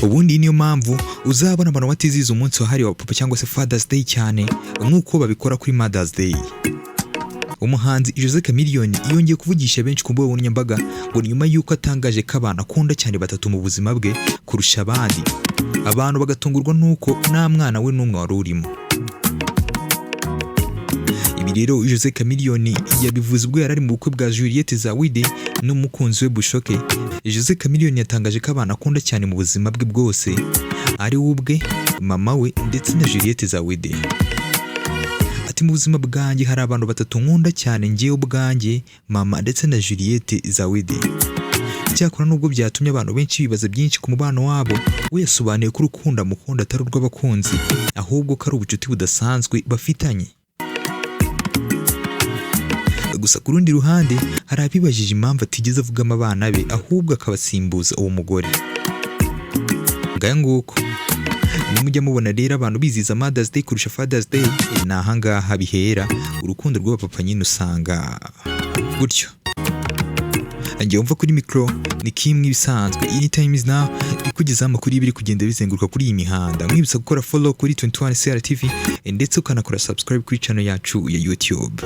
Ubundi niyo mpamvu uzabona abantu batizihiza umunsi wahariwe papa cyangwa se Father's Day cyane nk'uko babikora kuri Mother's Day. Umuhanzi Jose Chameleone yongeye kuvugisha benshi ku mbuga nkoranyambaga ngo nyuma y'uko atangaje ko abantu akunda cyane batatu mu buzima bwe kurusha abandi, abantu bagatungurwa n'uko nta mwana we n'umwe wari urimo. Ibi rero Jose Chameleone yabivuze ubwo yari ari mu bukwe bwa Juliette Zawide n'umukunzi we Bushoke. Jose Chameleone yatangaje ko abantu akunda cyane mu buzima bwe bwose ari we ubwe, mama we ndetse na Juliette Zawide. Ati: "Mu buzima bwanjye hari abantu batatu nkunda cyane, njyewe ubwanjye, mama ndetse na Juliette Zawide." Icyakora nubwo byatumye abantu benshi bibaza byinshi ku mubano wabo, we yasobanuye ko urukundo amukunda atari urw'abakunzi, ahubwo ko ari ubucuti budasanzwe bafitanye. Gusa ku rundi ruhande hari abibajije impamvu atigeze avugamo abana be, ahubwo akabasimbuza uwo mugore. Ngaya nguko, nimujya mubona rero abantu bizihiza Mother's Day kurusha Father's Day, ni ahangaha bihera. Urukundo rw'abapapa nyine usanga gutyo. Njye wumva kuri mikoro ni kimwe ibisanzwe. Iyi ni Times Now ikugezaho amakuru y'ibiri kugenda bizenguruka kuri iyi mihanda. Mwibutsa gukora follow kuri 21 CRTV ndetse ukanakora subscribe kuri channel yacu ya YouTube.